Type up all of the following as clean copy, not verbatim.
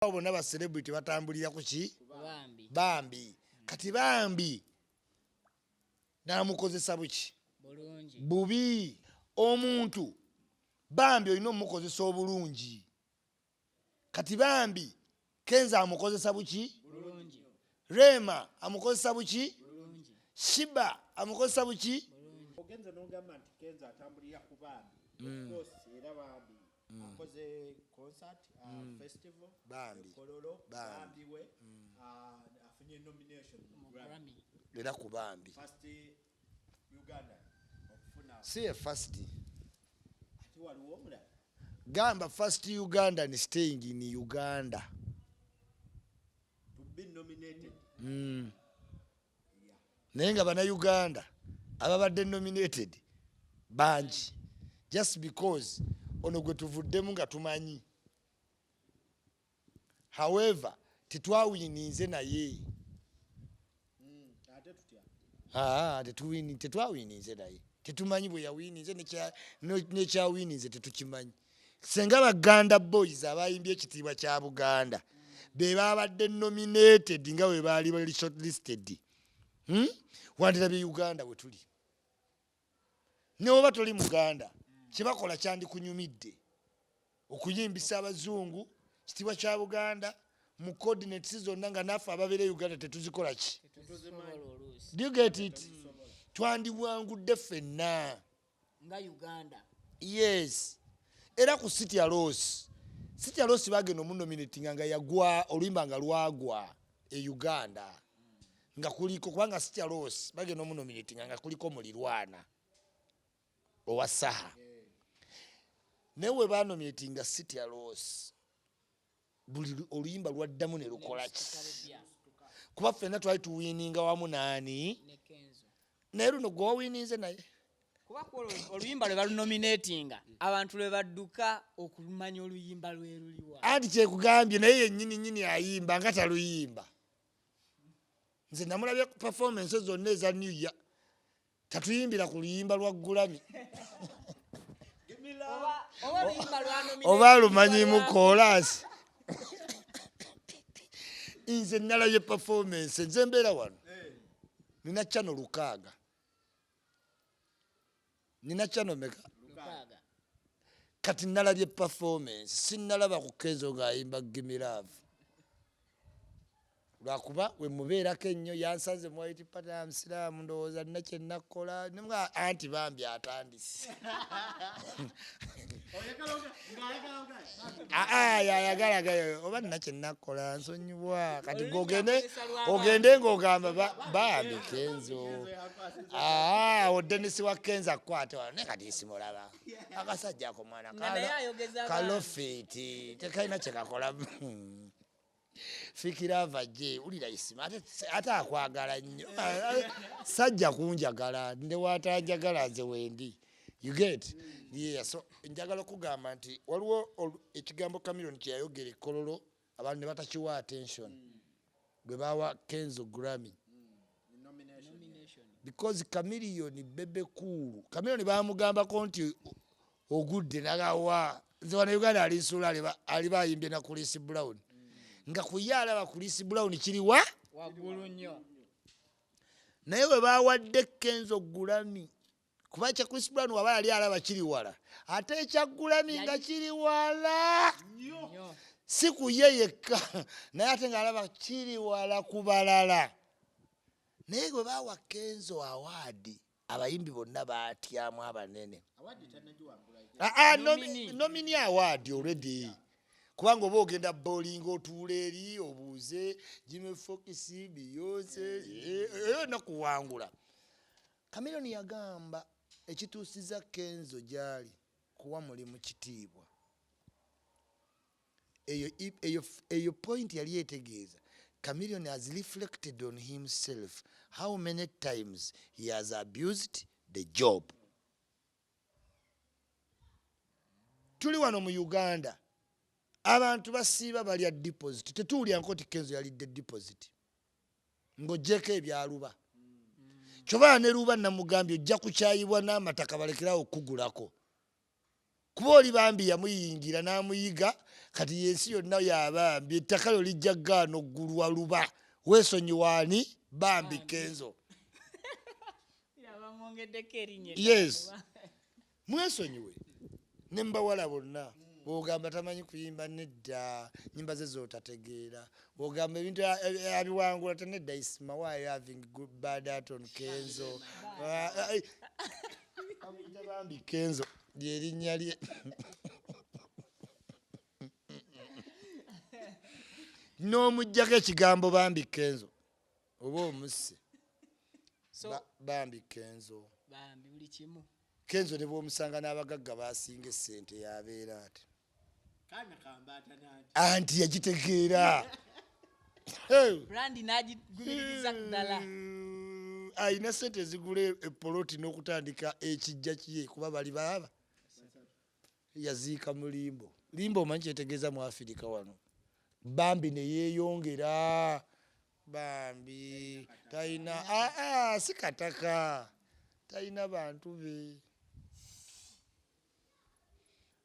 Abo bonna ba celebrity batambulira ku ki? Bambi. Bambi. Kati Bambi n'amukozesa buki? Bulungi. Bubi. Omuntu Bambi olina omukozesa obulungi. Kati Bambi Kenzo amukozesa buki? Bulungi. Rema amukozesa buki? Bulungi. Sheebah amukozesa buki? Bulungi. Ogenze n'ogamba nti Kenzo atambulira ku Bambi. Of course, era Bambi akoze concert, festival Bambi. e Kololo. Bambi. Bambi we afunye nomination mu Grammy. Grammy. Era ku Bambi. First Uganda okufuna. Si ye first. Ate waliwo omulala. Gamba first Ugandan staying in Uganda to be nominated. Yeah. Naye nga bannayuganda ababadde nominated bangi, just because ono gwe tuvuddemu nga tumanyi, however tetwawininze naye. Ate tutya? Aa, tetwawininze naye, tetumanyi bwe yawininze, nekyawininze tetukimanyi. Senga Baganda Boys abayimbye Ekitiibwa kya Buganda be babadde nominated nga bwe baali bali shortlisted, Wandirabye Uganda bwe tuli, newoba toli Muganda, kyebakola kyandikunyumidde okuyimbisa abazungu Kitiibwa kya Buganda mu coordinates zonna, nga naffe ababeera e Uganda tetuzikola ki? Tetuzisobola oluusi. Do you get it? Twandiwangudde ffenna nga Uganda. Yes, era ku Sitya Loss, Sitya Loss bagenda omunominatinga nga yagwa oluyimba nga lwagwa e Uganda, nga kuliko, kubanga Sitya Loss bagenda omunominatinga nga kuliko Mulirwana owa Saha. Naye we banominatinga Sitya Loss, buli oluyimba lwaddamu ne lukola ki? Bupya. Kuba ffenna twali tuwininga wamu naani? Ne Kenzo. Naye luno gwe wawininze naye. Kuba kwolwo oluyimba lwe balunominatinga, abantu lwe badduka okumanya oluyimba lwe luliwa. Anti kyekugambye, naye yennyini nyini ayimba nga taluyimba. Nze namulabye ku performance zonna eza New Year, tatuyimbira ku luyimba lwa Grammy. Oba oluyimba lwa Oba lumanyimu chorus. Nze nalabye performance, nze mbeera wano, nina channel 6. Nina channel meka? 6. Kati nalabye performance, sinnalaba ku Kenzo ng'ayimba Gimme Love, lwakuba we mubeerako ennyo. Yansanze mu white party ya musiraamu, ndowooza nina kyennakola. Anti bambi atandise. Aa, yayagala oba nina kyennakola, nsonyiwa. Kati gwe ogende, ogende ng'ogamba bambi Kenzo. Aa, awo Denisi wa Kenzo akwate wano, naye kati simulaba akasajja ako mwana. Nga naye ayogeza. Kalofiti tekalina kyekakola. Fikira avajje wulira isima, ate akwagala nnyo. Sajja kunjagala, ndewatanjagala nze wendi. You get? Yeah, so njagala okugamba nti waliwo ekigambo Chameleone kyeyayogera ekololo, abantu ne batakiwa attention, bwe bawa Kenzo Grammy. Nomination. Because Chameleone, Bebe Cool, Chameleone bamugambako nti ogudde nagawa, nze wano Uganda alinsuula, aliba ayimbye na Chris Brown, nga kuye alaba Chris Brown kiriwa waggulu nnyo. Naye bwe bawadde Kenzo Grammy, kuba ekya Chris Brown waba yali alaba kiri wala, ate ekya Grammy nga kiri wala nnyo. Si ku ye yekka, naye ate ng'alaba kiri wala ku balala. Naye bwe baawa Kenzo award, abayimbi bonna baatyamu abanene. Ah, ah, Nominee. Nominee award already, kubanga oba ogenda bowling, otuula eri obuuze Jimmy Foxx, Beyonce, eyo nakuwangula. Chameleone yagamba ekituusiza Kenzo gyali kuwa mulimu kitiibwa. Eyo point yali etegeeza Chameleone has reflected on himself, how many times he has abused the job. Tuli wano mu Uganda, abantu basiiba balya deposit, tetuwulyanko nti Kenzo yalidde deposit ng'oggyeko ebyaluba. Kyobaa ne Luba namugambye ojja kukyayibwa n'amataka, balekerawo okugulako. Kuba oli bambi yamuyingira n'amuyiga, kati yensi yonna yabambi, ettaka lyo lijja gaana oggulwa luba. Weesonyiwaani bambi Kenzo. Bamwongeddeko erinnya. Yes. Mwesonyiwe ne mbawala bonna. Bwogamba tamanyi kuyimba, nedda, nyimba ze zotategeera. Bwogamba ebintu abiwangula te, nedda. Isma, why are you having good bad heart on Kenzo? Ah, ah, eh. Bamuyita bambi Kenzo, lyerinnya lye. N'omugjako ekigambo bambi Kenzo, oba omusse. So Bambi Kenzo. Bambi buli kimu. Kenzo ne bwomusanga n'abagagga basinga essente, yabeera ati. Kaana kambaata nanti. Anti yagitegeera. Hey! Brand n'agigumiriza ddala. Alina sente ezigula epoloti n'okutandika ekijja kiye, kuba bali baaba yaziika mu limbo. Limbo omanyi kyetegeeza mu Afirika wano? Bambi ne yeeyongera, bambi talina, aa si kataka, talina bantu be.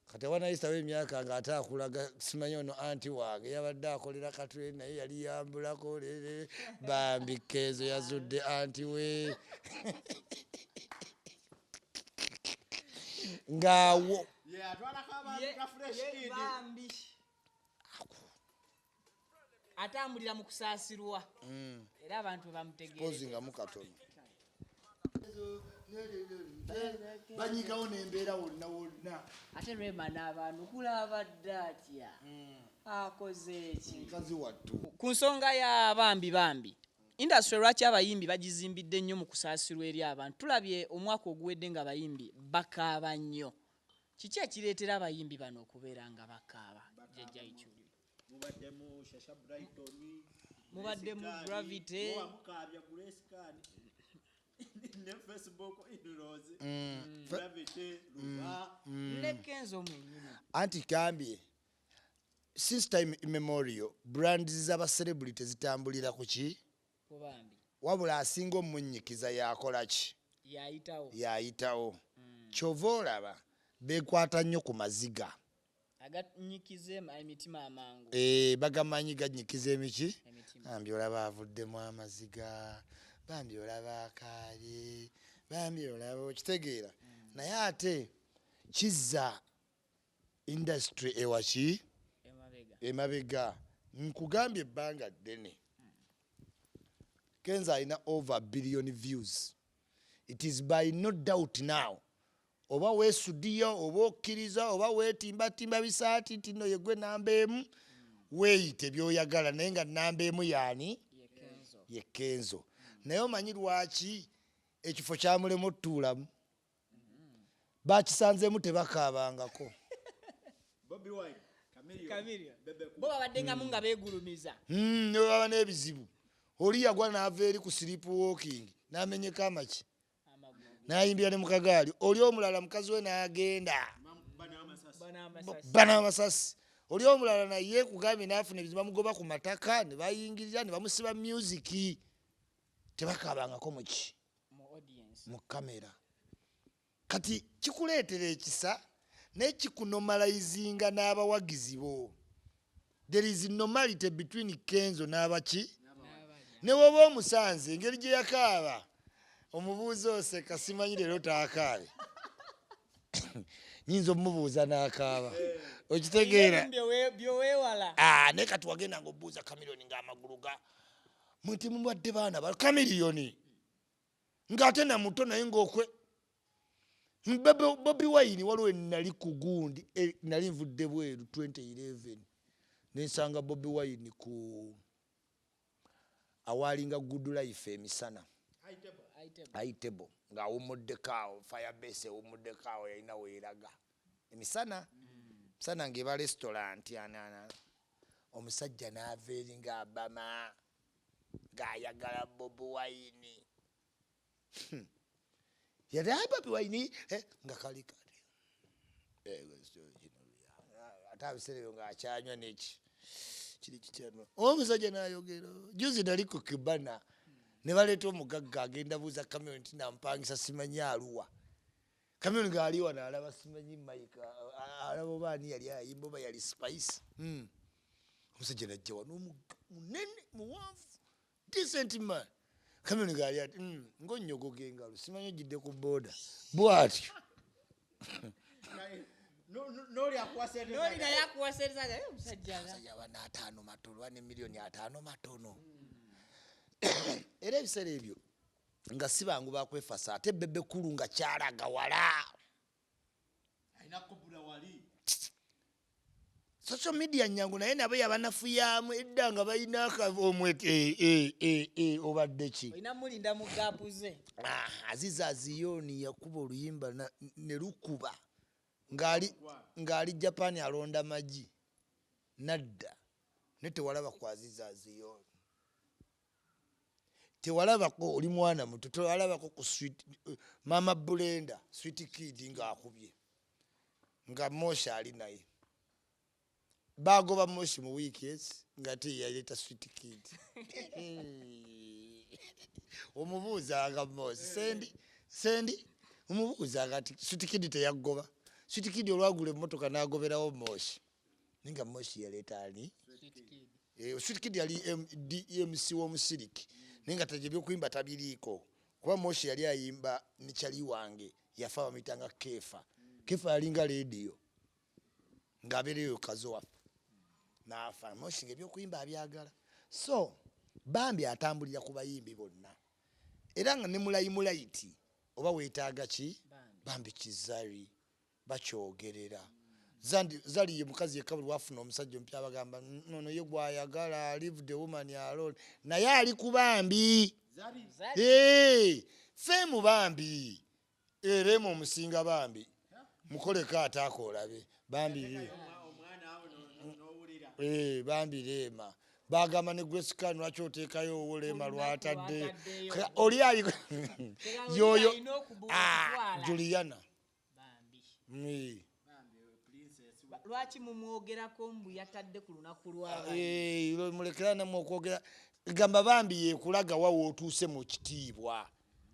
Kati awanayisawo emyaka ng'ate akulaga, simanyi ono anti wange yabadde akolera Katwe, naye yali yambulako lere. Bambi Kenzo yazudde anti we ng'awo. Ye atwalako abantu ka Fresh Kid. Bambi atambulira mu kusaasirwa, era abantu bamutegeere. Pozingamu katono, banyigawo n'embeera wonna wonna. Ate Rema n'abantu kulaba dde atya, akoze eki? Mukazi wattu. Ku nsonga ya bambi, bambi industry, lwaki abayimbi bagizimbidde nnyo mu kusaasirwa eri abantu? Tulabye omwaka oguwedde nga abayimbi bakaaba nnyo. Kiki ekireetera abayimbi bano okubeera nga bakaaba, Jjajja Ichuli? Mubaddemu Shasha Brighton. Mubaddemu Grace Khan, Gravity. mukaabya Grace Khan ne Facebook in-laws. Gravity Luba. Ne Kenzo mwennyini. Anti gambye, since time immemorial, brands z'aba celebrity zitambulira ku ki? Ku bambi. Wabula asinga omunyikiza yakola ki? Yayitawo. Yayitawo. Kyova olaba bekwata nnyo ku maziga. Aganyikiza emitima amangu. Eh, bagamanyi ganyikiza emiki. Emitima. Bambi olaba avuddemu amaziga, bambi olaba akaali, bambi olaba, okitegeera? Naye ate kizza industry ewaki? Emabega. Emabega. Nkugambye ebbanga ddene, Kenzo alina over billion views. It is by no doubt now, oba weesudiyo, oba okkiriza, oba weetimbatimba bisaati nti nno yegwe namba emu, weeyite byoyagala, naye nga namba emu yaani? Ye Kenzo. Ye Kenzo. Naye omanyi lwaki ekifo kyamulema otutuulamu? Bakisanzeemu tebakaabangako. Bobi Wine, Chameleone, Chameleone. Bebe Cool. Bo babaddengamu nga beegulumiza. Ne baba n'ebizibu, oli yagwa n'ava eri ku sleep walking n'amenyeka amaki. Amagulu. N'ayimbira ne mukagaali. Oli omulala mukazi we n'agenda Bamukuba n'amasasi. Bana amasasi. Bba n'amasasi. Oli omulala naye kugambye n'afuna ebizibu, bamugoba ku mataka ne bayingirira ne bamusiba music. Tebakaabangako muki? Mu audience. Mu kamera. Kati kikuleetera ekisa, naye kikunormalizinga n'abawagizi bo. There is normality between Kenzo n'abaki. N'abali. Ne woba omusanze, engeri gye yakaaba, omubuuza oseka, simanyi leero taakaabe, nyinza omubuuza n'akaaba, okitegeera? Byoweewala. Ah, naye kati wagenda nga obuuza Chameleone ng'amagulu ga mwete mubadde baana ba Chameleone ng'ate namuto, naye ng'okwe Bobi Wine. Waliwo nali ku gundi, nali nvudde bweru 2011, nensanga Bobi Wine ku awalinga Good Life emisana. Aitebo, ng'awummuddeko awo, Firebase ewummuddeko awo, yalina weeraga emisana misana ng'eba restaurant anana. Omusajja n'ava eri ng'abama ng'ayagala Bobi Wine. Yali, "Ah, Bobi Wine," nga kali kali. Ate abiseera ebyo ng'akyanywa neki kiri kikyanywa. Omusajja n'ayogera. Juzi nali ku Kibana ne baleeta omugagga agenda buuza Chameleone nti nampangisa simanyi aluwa. Chameleone ng'ali wano alaba simanyi Mike, alaba oba ani yali ayimba oba yali Spice. Omusajja najja wano munene muwanvu, decent man. Chameleone ng'ali ati ng'onnyogoga engalo, simanyi ojjidde ku booda bw'atyo. Noli akuwa sente. Noli naye akuwa sente zange, omusajja Omusajja aba n'ataano matono, oba ne 5 miliyoni matono. Era ebiseera ebyo nga si bangu bakwefasa, ate Bebe Cool nga kyalaga wala. Alina kubula wali. Social media nyangu, naye nabo yabanafuyaamu edda nga balina omwete obadde ki. Olina mulinda mu gaapu ze. Ah, Aziza Aziyoni yakuba oluyimba ne lukuba ng'ali Japan alonda magi nadda, ne tewalaba ku Aziza Aziyoni, tewalabako. Oli mwana muto, tewalabako ku Sweet Mama Brenda, Sweet Kid ng'akubye nga Moshi ali naye. Bagoba Moshi mu wiiki ezi nga te yaleeta Sweet Kid. Omubuuzanga Moshi sendi sendi, omubuuzanga nti Sweet Kid teyagoba. Sweet Kid olwagula emmotoka n'agoberawo Moshi, naye nga Moshi yaleeta ani? Sweet Kid yali MC w'omusiriki, naye nga taje ebyokuyimba tabiriiko, kuba Moshi yali ayimba ne kyali wange yafa bamuyitanga Kefa. Kefa yalinga leediyo ng'abeereyo kazo waffe n'afa. Moshi nga ebyokuyimba abyagala, so bambi atambulira ku bayimbi bonna, era nga ne mulayimulayiti oba weetaaga ki, bambi kizari bakyogerera. Zali ye mukazi yekka buli wafuna omusajja omupya bagamba, "Nono ye gwayagala, leave the woman alone." Naye ali ku bambi. Zari. Hey, fame bambi erema omusinga, bambi mukoleko ataaka olabe bambi. Omwana awo n'owulira. Bambi Rema bagamba ne Grace Khan, lwaki oteekayo owo Rema lwatadde? Lwataddeyo. Oli ali yoyo. Alina okubu- Ah, okutwala. Juliana. Bambi. Bambi princess. Lwaki mumwogerako mbu yatadde ku lunaku lw'abantu? Mulekera namwe okwogera. Gamba bambi yekulaga wa wootuuse mu kitiibwa,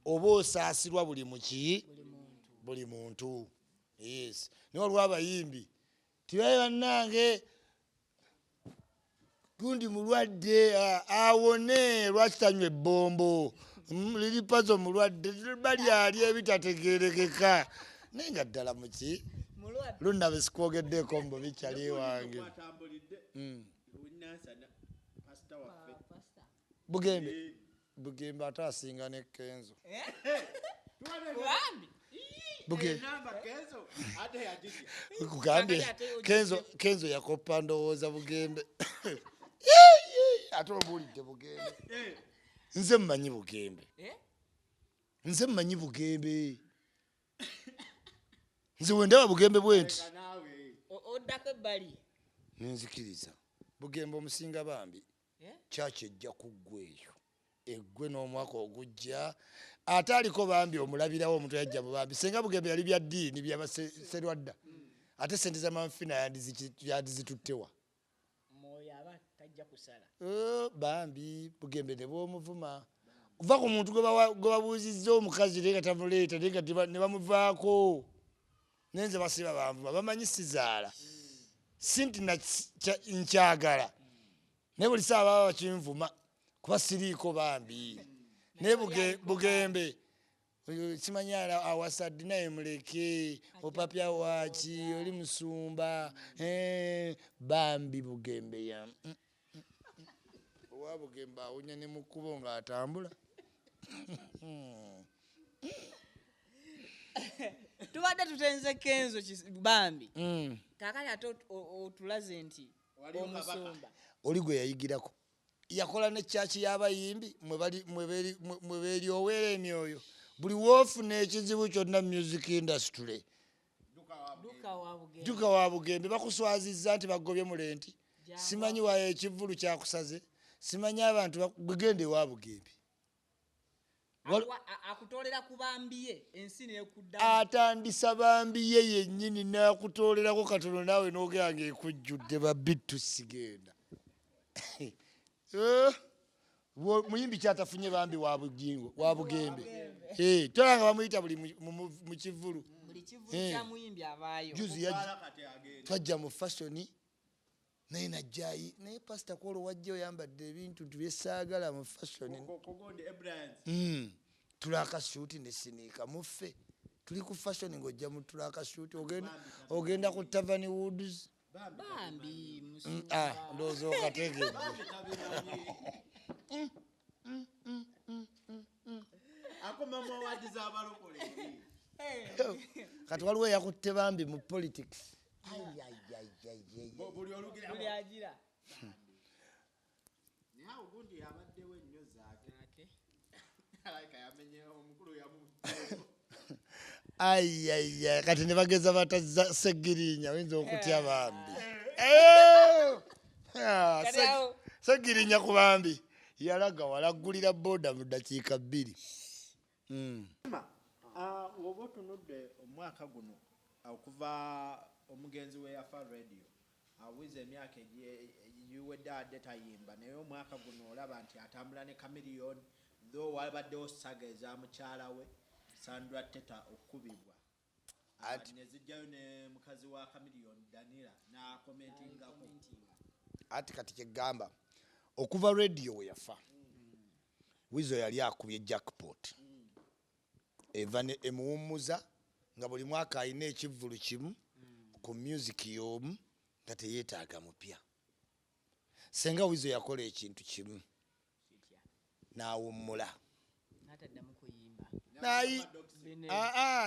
oba osaasirwa buli muki, Buli muntu. Buli muntu, yes. Naye waliwo abayimbi tibaye bannange gundi mulwadde, awone, lwaki tanywa ebbombo? Liri pazo mulwadde, balyali ebitategerekeka, naye nga ddala muki Mulwadde. Lunnabe sikwogeddeeko mbu bikyali wange. Kwatambulidde Nansana, pasita waffe. Pastor. Bugembe, Bugembe ate asinga ne Kenzo. Bambi. Enamba Kenzo ate yagitya. Kugambye. Kakati ate Kenzo, Kenzo yakopa ndowooza Bugembe. Ate obuulidde Bugembe, nze mmanyi Bugembe. Eh? Nze mmanyi Bugembe, nze wendaba Bugembe bwe nti Leka naawe. Oddako ebbali. Nenzikiriza Bugembe omusinga bambi. Eh? Kyaki ejja kuggwa eyo eggwe n'omwaka ogujja ate aliko bambi omulabirawo omuntu yajja mu bambi. Senga Bugembe yali bya ddiini byabaserwadda, ate sente za manfina yandizituttewa? Mwoyo aba tajja kusala. Bambi Bugembe ne bwomuvuma va ku muntu gwe babuuzizza omukazi naye nga tamuleeta, naye nga ne bamuvaako. Nenze basiba banvuma, bamanyi sizaala, si nti nkyagala, naye buli saawa baba bakinvuma kuba siriiko bambi. Naye Bugembe oyo simanyi awasadde, naye muleke opapya waaki oli musumba. Bambi Bugembe ya owa Bugembe awunya ne mu kkubo ng'atambula. Tubadde tutenze Kenzo bambi. Kaakati ate otulaze nti Waliwo kabaka. omusumba. Oli gwe yayigirako yakola ne kyaki y'abayimbi mwe beeryoweera emyoyo. Buli woofuna ekizibu kyonna mu music industry, Duka wa Bugembe. Dduka wa Bugembe. Bakuswazizza nti bagobye mulenti, Jangu. simanyi wayo ekivvulu kyakusaze, simanyi abantu gwe genda ewa Bugembe. Akutoolera ku bambi ye ensi nekuddamu. Atandisa bambi ye yennyini n'akutoolerako katono, naawe n'ogera ng'ekujjudde babittu sigenda. Muyimbi kyatafunye bambi wa bugingo wa Bugembe. Tolanga bamuyita buli mu kivvulu. Buli. Bambi kivulu kya muyimbi avaayo. Juzi twajja mu fashion naye najjayi naye pasita kwolwo wajja oyambadde ebintu nti byesaagala mu fashion. Tulakasuuti ne siniika muffe tuli ku fashion ng'ojja mu tulakasuuti ogenda ku Tavern Woods. Bambi ndowooza okategedde. Kati waliwo eyakutte bambi mu politics. Buli agira. Ayaya, kati ne bageza bataza Segirinya oyinza okutya bambi. Segirinya ku bambi yalaga walaggulira boda mu ddakiika 2. Woba otunudde omwaka guno okuva omugenzi we yafa Radio awiza emyaka egiwedde adde tayimba, naye omwaka guno olaba nti atambula ne Chameleone, though wabaddewo saga eza mukyala we Sandra Teta okukubibwa ne zijjayo ne mukazi wa Chameleone Danila n'akomentingako. Ati kati kyegamba okuva Radio we yafa Weasel yali akubye jackpot eva emuwummuza nga buli mwaka alina ekivvulu kimu ku music y'omu nga teyeetaaga mupya. Senga Weasel yakola ekintu kimu n'awummula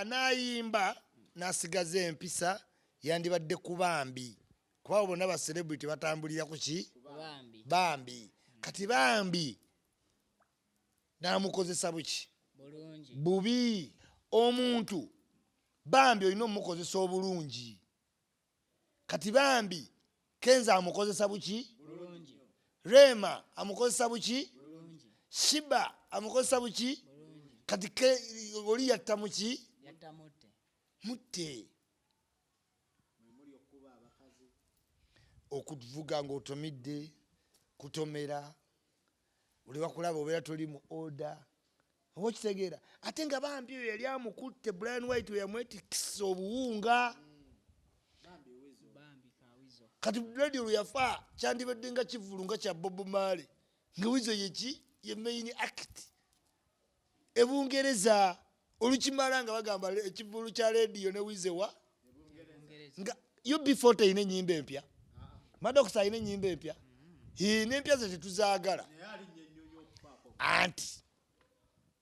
n'ayimba n'asigaza empisa yandibadde ku bambi kuba bonna ba celebrity batambulira ku ki bambi. Kati bambi n'amukozesa buki bubi. Omuntu bambi olina omukozesa obulungi. Kati bambi Kenza amukozesa buki, Rema amukozesa buki, Shiba amukozesa buki. Kati oli yatta muki mutte okuvuga ng'otomidde kutomera oli bakulaba obeera toli mu order oba okitegeera. Ate nga bambi oyo yali amukutte Brian White we yamwetikisa obuwunga. Kati Radio lwe yafa kyandibadde nga kivvulu nga kya Bob Marley nga Weasel yeki ye main act e Bungereza. Olukimala nga bagamba ekivvulu kya Radio ne Weasel wa nga UB40 erina ennyimba empya, Maddox alina ennyimba empya, n'empya ze tetuzaagala. Anti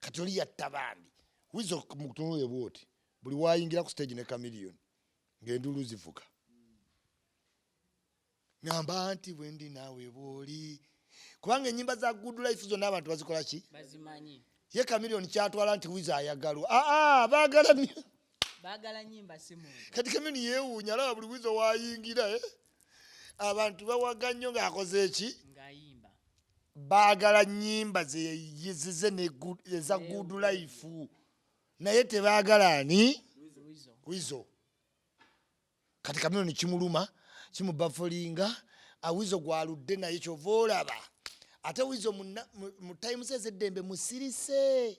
kati oli yatta bambi Weasel mutunule bw'oti buli wayingira ku stage ne Chameleone ng'enduulu zivuga. Ngamba nti bwe ndi naawe bw'oli kubanga ennyimba za Good Life zonna abantu bazikola ki bazimanyi. Ye Chameleone kyatwala nti Weasel ayagalwa. Baagala baagala nnyimba si muntu. Kati Chameleone yeewuunya alaba buli Weasel wayingira abantu bawaga nnyo ng'akoze eki ng'ayimba. Baagala nnyimba ze eza Good Life naye tebaagala ani Weasel. Kati Chameleone kimuluma kimubafolinga Weasel gwaludde naye kyova olaba ate Weasel mu times ez'eddembe musirise.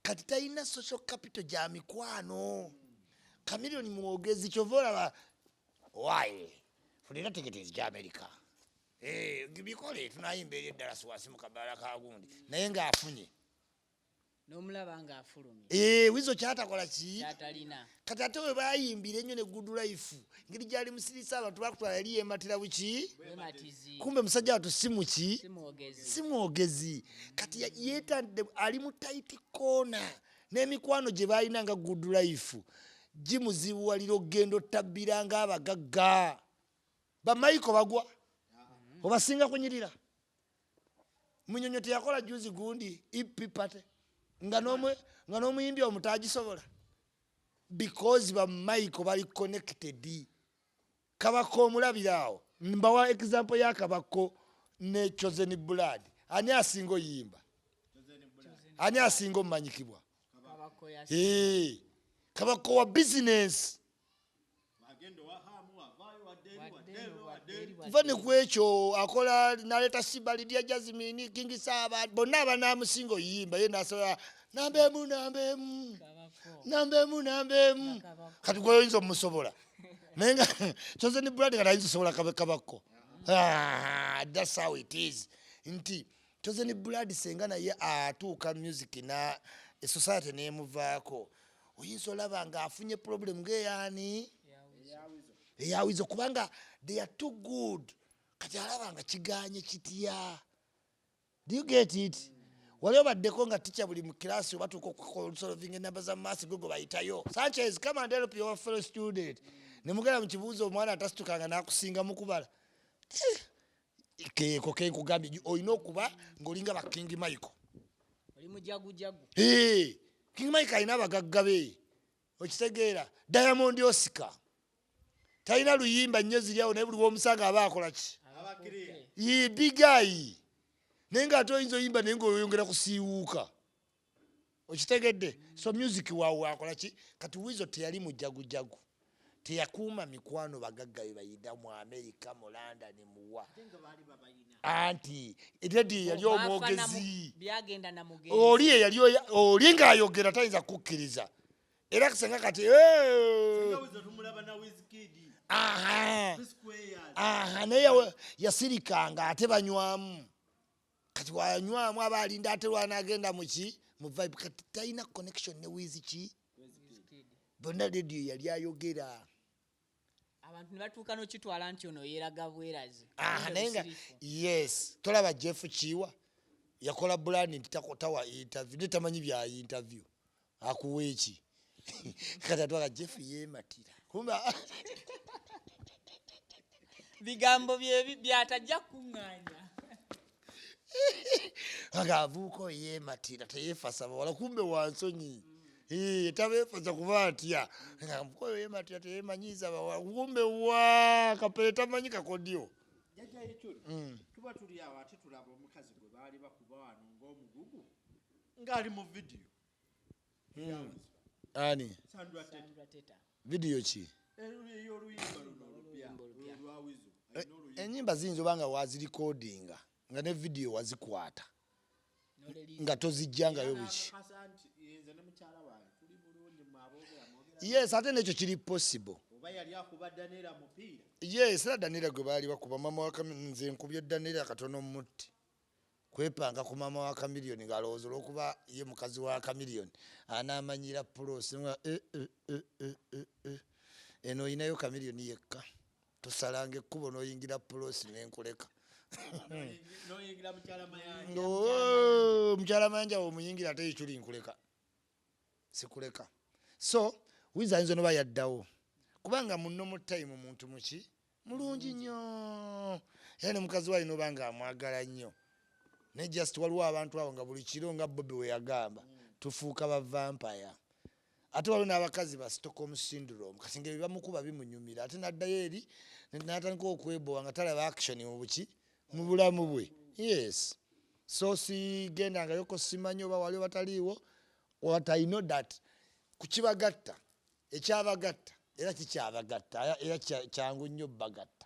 Kati talina social capital gya mikwano. Chameleone mwogezi kyova olaba waaye funira tikiti ezija America bikole tunayimba eri eddala siwasi mu kabaala ka gundi naye ng'afunye n'omulaba ng'afulumye. Weasel kyatakola ki kyatalina. Kati ate we bayimbira ennyo ne Good Life engeri gyali musirisa abantu bakutwala yali yeematira buki kumbe musajja watu si muki si mwogezi. Kati yeetandidde ali mu tight corner n'emikwano gye balina nga Good Life gimuzibuwalira okugenda ottabbira ng'abagagga. Bamaiko bagwa obasinga kunyirira. Munyonyo teyakola juzi gundi EP party nga n'omuyimbi omutaagisobola because bamaiko bali connected. Kabako omulabira awo mbawa example ya Kabako ne Chosen Blood. Ani asinga oyimba? Ani asinga omumanyikibwa? Kabako wa business. Va ne ku ekyo akola naleeta Siba Lydia Jasmine King Saaba bonna abanaamusinga oyimba ye nasobola namba emu namba emu. Namba emu, namba emu. Kati gwe oyinza omusobola, naye nga Chosen Blood kati ayinza osobola kabakko. Ah, that's how it is, nti Chosen Blood senga naye atuuka music na society nemuvaako, oyinza olaba nga afunye problem ngaeyani eyawizo, kubanga they are too good. Kati alaba nga kiganye kitya? Do you get it? Wali obaddeko nga tica buli mu kirasi obatuuka okusolvinga enamba za maths, gwe gwe bayitayo, "Sanchez, come and help your fellow student," nemugenda mu kibuuzo, omwana atasitukanga nakusinga mukubala. Eh, keeko kenkugambye, olina okuba ng'olinga ba King Michael. Oli mujagujagu. Hey, King Michael alina abagagga be, okitegeera? Diamond Oscar talina luyimba nnyo ziri awo, naye buli womusanga aba akola ki? Ye bigayi, naye ngaate oyinza oyimba naye ngaoyongera kusiiwuuka, okitegedde? So music waawe akola ki? Kati Wizo teyali mujagujagu, teyakuuma mikwano bagagga be bayina mu America, mu London, muwa. Anti Radio yali omwogezi. Byagenda na mugenzi. Oli ye yali oli ng'ayogera tayinza kukkiriza, era senga kati "Eh, Tumulaba na Wizkid. Aha. Squares. Aha, naye yasirikanga ate banywamu. Kati wanywamu aba alinda ate lwanagenda muki, mu vibe. Kati talina connection ne Wiz ki, bonna Radio yali ayogera. Abantu ne batuuka n'okitwala nti ono yeeraga bwerazi. Aha, naye nga Busirifu. Yes, tolaba Jeff Kiwa yakola brand nti tawa interview, ne tamanyi bya interview, akuwa eki? Kati atwala Jeff yeematira, kumbe Bigambo byebi byatajja kuŋŋaanya. Nga avuuka oyo yeematira, teyeefasa bawala, kumbe wansonyi. Eh, tabeefasa kuba atya, nga avuuka oyo yeematira, teyeemanyiza bawala, kumbe wa kapere tamanyi kakodyo. Jjajja Ichuli, tuba tuli awo ate tulaba omukazi gwe baali bakuba wano ng'omugugu ng'ali mu vidiyo. Ani? Sandra Teta. Sandra Teta. Vidiyo ki? Ey'oluyimba luno olupya lwa Wizo, alina oluyimba. Enyimba ziyinza oba nga wazirikodinga nga ne vidiyo wazikwata N'oleliisa. nga tozijjangayo buki. N'akakasa nti nze ne mukyala wange tuli bulungi, mwe aboogera mwogera. Yes, ate nekyo kiri possible. Oba yali akuba Daniela mupiira. Yes, era Daniela gwe baali bakuba mama wa nze nkubye Daniela katono mutti kwepanga ku mama wa Kamiliyoni, ng'alowooza olwokuba ye mukazi wa Kamiliyoni anaamanyira pulosi nga eh, eh, eh, eh, eh, eh. Eno oyinayo Kamiliyoni yekka, tosalanga ekkubo n'oyingira pulosi nenkuleka. N'oyingira mukyala Mayanja. Oh, mukyala Mayanja omuyingira ate ekuli nkuleka sikuleka. So Wiza ayinza noba yaddawo, kubanga muno mu time muntu muki mulungi nnyo, era ne mukazi we alina oba nga amwagala nnyo, naye just waliwo abantu abo nga buli kiro, nga Bobi we yagamba, tufuuka ba vampire. Ate waliwo n'abakazi ba Stockholm syndrome, kati nga ebibamukuba bimunyumira, ate n'addayo eri n'atandika okwebowa nga talaba action mu buki, mu bulamu bwe. Yes, so sigendangayoko, simanyi oba wali bataliiwo. What I know that kukibagatta, ekyabagatta era kikyabagatta, era kyangu nnyo bagatta.